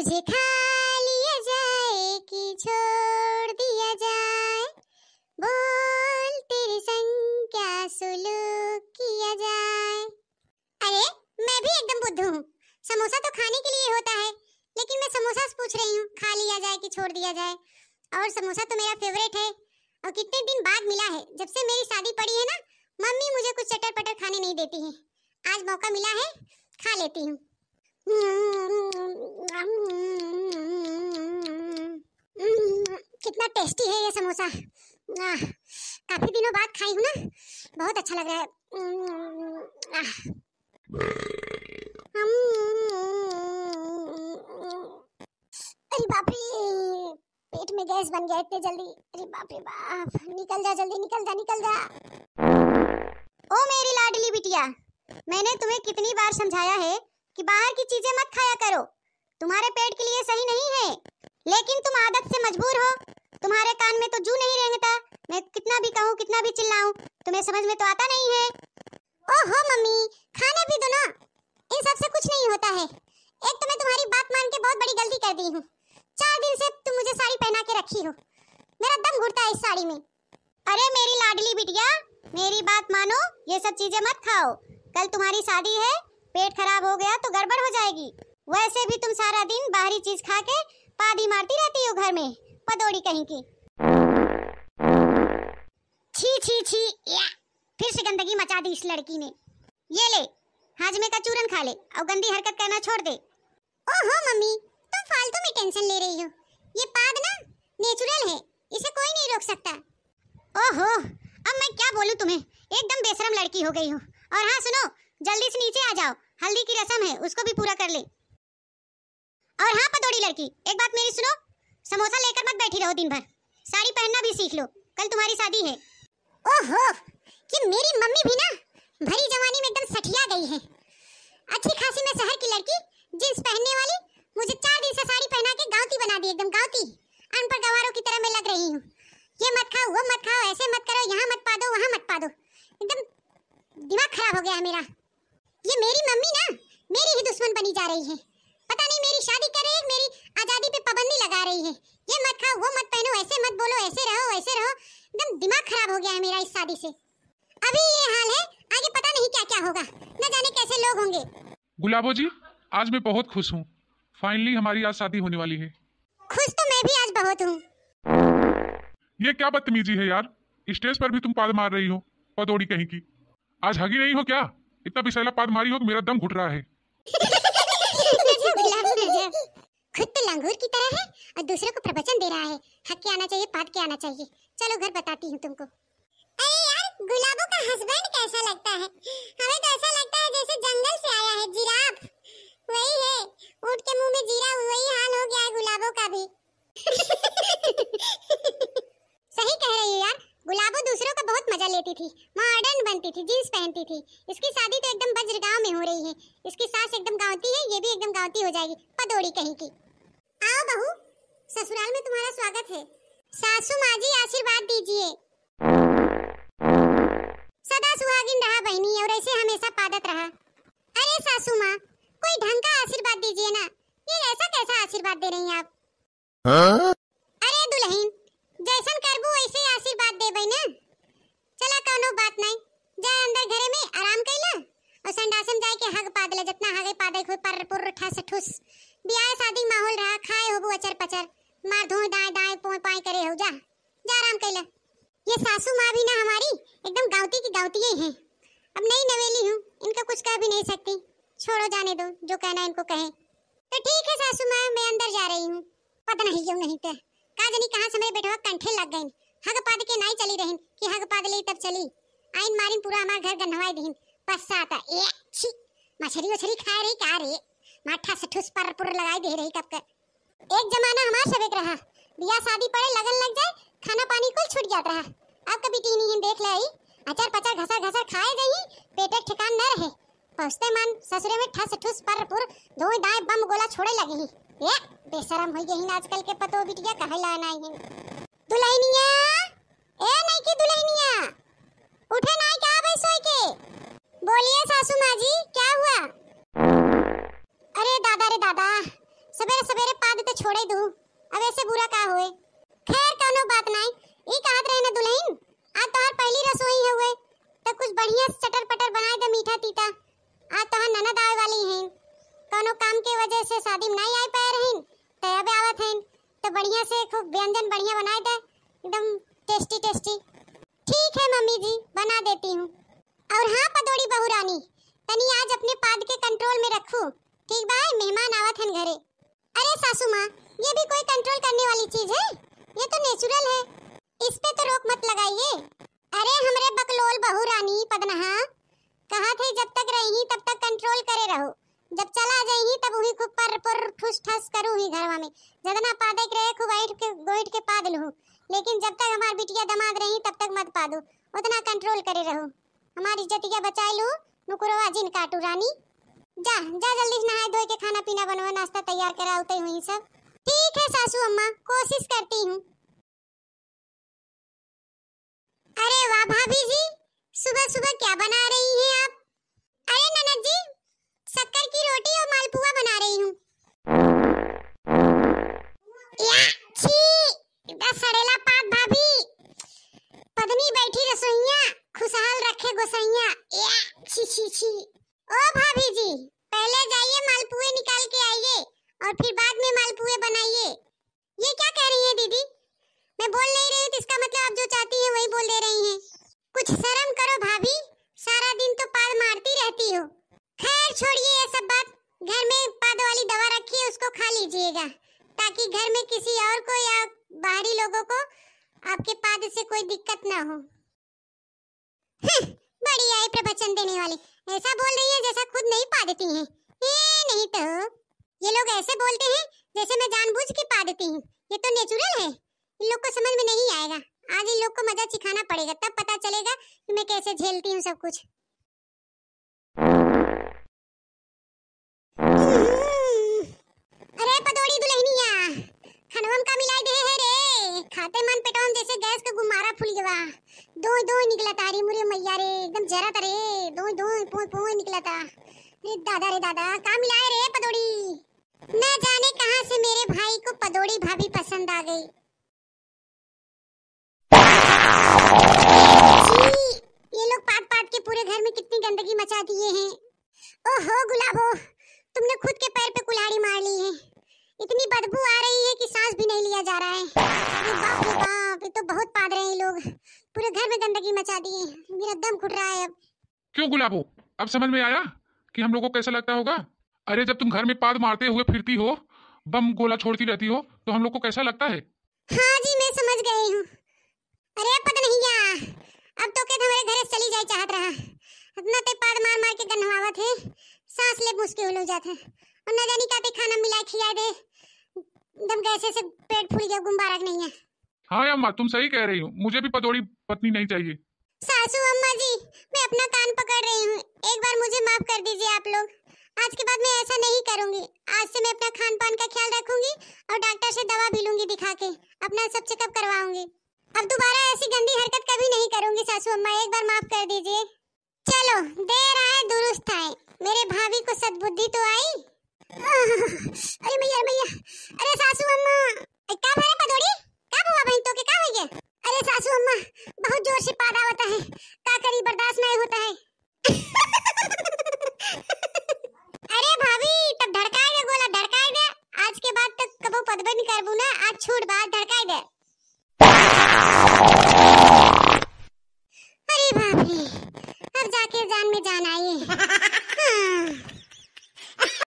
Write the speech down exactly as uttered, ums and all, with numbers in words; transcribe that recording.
तुझे खा लिया जाए कि छोड़ दिया जाए, बोल तेरे संग क्या सुलूक किया जाए। अरे, मैं भी एकदम बुद्धू हूँ। समोसा तो खाने के लिए होता है, लेकिन मैं समोसा से पूछ रही हूँ, खा लिया जाए कि छोड़ दिया जाए। और समोसा तो मेरा फेवरेट है, और कितने दिन बाद मिला है। जब से मेरी शादी पड़ी है ना, मम्मी मुझे कुछ चटर पटर खाने नहीं देती है। आज मौका मिला है, खा लेती हूँ। कितना टेस्टी है ये समोसा। आह, काफी दिनों बाद खाई हूँ ना, बहुत अच्छा लग रहा है। आह। अरे बाप रे, पेट में गैस बन गया इतने जल्दी। अरे बाप रे बाप, निकल जा जल्दी, निकल जा, निकल जा। ओ मेरी लाडली बिटिया, मैंने तुम्हें कितनी बार समझाया है कि बाहर की चीजें मत खाया करो, तुम्हारे पेट के लिए सही नहीं है, लेकिन तुम आदत से मजबूर हो। तुम्हारे कान में तो जू नहीं रेंगता, मैं कितना भी कहूँ, कितना भी चिल्लाऊं, तुम्हें समझ में तो आता नहीं है। ओहो मम्मी, खाने भी दो ना, इन सब से कुछ नहीं होता है। एक तो मैं तुम्हारी बात मान के बहुत बड़ी गलती कर दी हूँ, चार दिन से तुम मुझे साड़ी पहना के रखी हो, मेरा दम घुटता है इस साड़ी में। अरे मेरी लाडली बिटिया, मेरी बात मानो, ये सब चीजें मत खाओ। कल तुम्हारी शादी है, पेट खराब हो गया तो गड़बड़ हो जाएगी। वैसे भी तुम सारा दिन बाहरी चीज खा के पादी मारती रहती हो घर में, पदोड़ी कहीं की। छी छी छी, या, फिर से गंदगी मचा दी इस लड़की ने। ये ले, हाजमे का चूरन खा ले और गंदी हरकत करना छोड़ दे। ओहो मम्मी, तुम फालतू में टेंशन ले रही हो। ये पाद ना नेचुरल है, इसे कोई नहीं रोक सकता। ओहो, अब मैं क्या बोलूं तुम्हें, एकदम बेशरम लड़की हो गई हो। और हाँ सुनो, जल्दी से नीचे आ जाओ, हल्दी की रस्म है, उसको भी पूरा कर ले। और हाँ पतोड़ी लड़की, एक बात मेरी सुनो, समोसा लेकर मत बैठी रहो दिन भर, साड़ी पहनना भी सीख लो, कल तुम्हारी शादी है। ओहो, ये मेरी मम्मी भी ना भरी जवानी में एकदम सठिया गई है। अच्छी खासी मैं शहर की लड़की, जींस पहनने वाली, मुझे चार दिन से साड़ी पहना के गांवती बना दी, एकदम गांवती, अनपढ़ गवारों की तरह मैं लग रही हूँ। ये मत खाओ, वो मत खाओ, ऐसे मत करो, यहाँ मत पा दो, वहाँ मत पा दो, एकदम दिमाग खराब हो गया है मेरा। ये मेरी मम्मी ना मेरी ही दुश्मन बनी जा रही है। पता नहीं मेरी शादी कर रही है, मेरी आजादी पे पाबंदी लगा रही है। ये मत खाओ, वो मत पहनो, ऐसे मत बोलो, ऐसे रहो, ऐसे रहो। एकदम दिमाग खराब हो गया है मेरा इस शादी से। अभी ये हाल है, आगे पता नहीं क्या क्या होगा, न जाने कैसे लोग होंगे। गुलाबो जी, आज मैं बहुत खुश हूँ, finally हमारी आज शादी होने वाली है। खुश तो मैं भी आज बहुत हूँ। ये क्या बदतमीजी है यार, स्टेज पर भी तुम पाद मार रही हो, पदोड़ी कहीं की। आज हगी नहीं हो क्या? इतना विषैला पाद मारी हो कि मेरा दम घुट रहा है। गजब गुलाबो, गजब। खुद तो लंगूर की तरह है और दूसरों को प्रवचन दे रहा है, हग के आना चाहिए, पाद के आना चाहिए। चलो घर बताती हूँ तुमको। अरे यार, गुलाबो का हस्बैंड कैसा लगता है? हमें तो ऐसा लगता है जैसे जंगल से आया है, जिराफ। वही है, ऊंट के मुंह में जीरा, वही हाल हो गया है गुलाबो का भी। सही कह रही हो यार, गुलाबो दूसरों का बहुत मजा लेती थी, मॉडर्न बनती थी, जींस पहनती थी। इसकी शादी तो एकदम बज्र गांव में हो रही है। इसकी सास एकदम गांवती है, ये भी एकदम गांवती हो जाएगी, पदोड़ी कहीं की। आओ बहू, ससुराल में तुम्हारा स्वागत है। सासू माँ जी, आशीर्वाद दीजिए। सदा सुहागिन रहा बहिनी, और ऐसे हमेशा पादत रहा। अरे सासू माँ, कोई ढंग का आशीर्वाद दीजिए ना, ये ऐसा कैसा आशीर्वाद दे रही हैं आप? हाँ? अरे दुलहिन, जैसन करबू वैसे आशीर्वाद देबै ना। चला कौनो बात नहीं, जा अंदर घरे में आराम कैला और संडासे में जाए के हग पाद ले, जितना हगे पादे के होई, पर्र पुर्र ठस ठुस। बियाह शादी माहौल रहा, खाए होबू अचर पचर, मार धोए दाएं दाएं पोए पाए करे हो, जा, जा आराम कैला। ये सासू माँ भी ना हमारी एकदम गाँवती की गाँवती ही हैं। अब नई नवेली हूँ, इनको कुछ कह भी नहीं सकती, छोड़ो जाने दो, जो कहना इनको कहें। तो ठीक है सासू माँ, मैं अंदर जा रही हूँ। पता नहीं क्यों नहीं तो का जनी कहाँ से मेरे बेटवा कंठे लग गई। हग पाद के नाई चली रहिन कि हग पाद ले तब चली। आइन मारिन पूरा हमार घर गन्हवाई दीन। पस्सा आता ए छी, मछरी उछरी खाए रही का रे? माठा से ठुस पर पुर लगाई दे रही कब का। एक जमाना हमार सबेक रहा, बियाह शादी पड़े लगन लग जाए, खाना पानी कुल छूट जात रहा। अब कभी टीनी हिन देख ले आई, अचर पचर घसर घसर खाए जाई, पेटे के ठिकान न रहे। पहुँचते मन ससुरे में ठस ठुस पर पुर धोए दाएं बम गोला छोड़े लगे ही। ए, बेशरम होई गई आजकल के पतो बिटिया, कहे ला नाई है। दुलहिनिया, ए नई की दुलहिनिया, उठे नाई का भाई सोई के? बोलिए सासू माँ जी, क्या हुआ? अरे दादा रे दादा, सबेरे सबेरे पाद तो छोड़े दू, अब ऐसे बुरा का होए। खैर, कौनो बात नाई। ई कहत रहे न दुल्हन, आज तोहार पहली रसोई हउए, तो कुछ बढ़िया से चटर पटर बनाए दे, मीठा तीता। आज तोहार ननद आवे वाली हैं, कौनो काम के वजह से शादी में नाई आए पाए रहीन, तो अब आवत हैं, तो बढ़िया से खूब व्यंजन बढ़िया बनाए दे, एकदम tasty tasty। ठीक है मम्मी जी, बना देती हूँ। और हाँ पदोड़ी बहू रानी, तनी आज अपने पाद के control में रखू, ठीक बा? मेहमान आवत हन घरे। अरे सासू माँ, ये भी कोई control करने वाली चीज है? ये तो natural है, इस पे तो रोक मत लगाइए। अरे हमरे बकलोल बहू रानी पदनहा, कहा थे जब तक रही तब तक control करे रहो, जब चला जाइही तब उही खूब पर पुर ठुस ठस करूही घरवा में। जतना पादे के रहे खूब ऐठ के गोइठ के पाद लूहू, लेकिन जब तक हमार बिटिया दमाद रही तब तक मत पादू, उतना control करे रहू। हमार इज्जतिया बचाए लू, नुकुरवा जिन काटू रानी। जा जा जल्दी से नहाए धोए के खाना पीना बनवा, नाश्ता तैयार करा, उतई हुई सब। ठीक है सासू अम्मा, कोशिश करती हूँ। अरे वाह भाभी जी, सुबह सुबह क्या बना रही हैं आप? अरे ननद जी, शक्कर की रोटी और मालपुआ बना रही हूँ। या, छी, इतना सड़ेला पाद भाभी। पदनी बैठी रसोइया, खुशहाल रखे गोसैया। या, छी, छी, छी। ओ भाभी जी, पहले जाइए मालपुए निकाल के आइए और फिर बाद में मालपुए बनाइए। ये क्या कह रही हैं दीदी? मैं बोल नहीं रही हूँ तो इसका मतलब आप जो चाहती हैं वही बोल दे रही हैं। कुछ शर्म करो भाभी, सारा दिन तो पाद मारती रहती हो। खैर छोड़िए ये सब बात, घर में पाद वाली दवा रखी है, उसको खा लीजिएगा, ताकि घर में किसी और को या बाहरी लोगों को आपके पाद से कोई दिक्कत ना हो। हं, बड़ी आई प्रवचन देने वाली, ऐसा बोल रही है जैसा खुद नहीं पादती हैं। ये नहीं तो, ये लोग ऐसे बोलते हैं जैसे मैं जानबूझ के पादती हूँ। ये तो natural है, इन लोग को समझ में नहीं आएगा। आज इन लोग को मजा चिखाना पड़ेगा, तब पता चलेगा कि मैं कैसे झेलती हूँ सब कुछ। अरे पदोड़ी दुल्हनिया, खनवा में का मिलाई दे है रे? खाते मन पेटवा में जैसे गैस का गुब्बारा फूल गवा। दोय दोय निकलता रे मुरे मैया रे, एकदम जरत रे, दोय दोय पोय पोय निकलता। रे दादा रे दादा, का मिलाए रे पदोड़ी? न जाने कहाँ से मेरे भाई को पदोड़ी भाभी पसंद आ गई। छी, ये लोग पाद पाद के पूरे घर में कितनी गंदगी मचा दिए हैं। ओहो गुलाबो, तुमने खुद के पैर पे कुल्हाड़ी मार ली है। इतनी बदबू आ रही है कि सांस भी नहीं लिया जा रहा है। अरे बाप रे बाप, ये तो बहुत पाद रहे हैं लोग, पूरे घर में गंदगी मचा दी है। मेरा दम घुट रहा है अब। क्यों गुलाबो, अब समझ में आया कि हम लोग को कैसा लगता होगा? अरे जब तुम घर में पाद मारते हुए फिरती हो, बम गोला छोड़ती रहती हो, तो हम लोग को कैसा लगता है? हाँ जी, मैं समझ गई हूँ। अरे पदनहिया, अब तो के हमारे घर से चली जाए चाहत रहा। इतना ते पाद मार मार के गन्हवावत है, सांस ले मुश्किल हो जात है। और न जानी का ते खाना मिला खिया दे, एकदम गैसे से पेट फूल गया, गुब्बारा के नहीं है। हाँ अम्मा, तुम सही कह रही हो, मुझे भी पदोड़ी पत्नी नहीं चाहिए। सासू अम्मा जी, मैं अपना कान पकड़ रही हूँ, एक बार मुझे माफ कर दीजिए आप लोग। आज के बाद मैं ऐसा नहीं करूँगी। आज से मैं अपना खान पान का ख्याल रखूंगी और डॉक्टर से दवा भी लूंगी दिखा के, अपना सब checkup करवाऊंगी। अब दोबारा ऐसी गंदी हरकत कभी नहीं करूंगी सासू अम्मा, एक बार माफ कर दीजिए। चलो, देर आए दुरुस्त आए, मेरे भाभी को सद्बुद्धि तो आई। अरे मैया, अरे मैया, अरे सासू अम्मा, ए, का भरे पदोड़ी? का बुआ बहन तो के का होइए? अरे सासू अम्मा, बहुत जोर से पाद आवता है, का करी, बर्दाश्त नहीं होता है। अरे भाभी, तब धड़काए दे गोला, धड़काए दे। आज के बाद तक कबो पदबे नहीं करबू ना, आज छूट बा, धड़काए दे। अरे बाप रे, अब जाके जान में जान आई।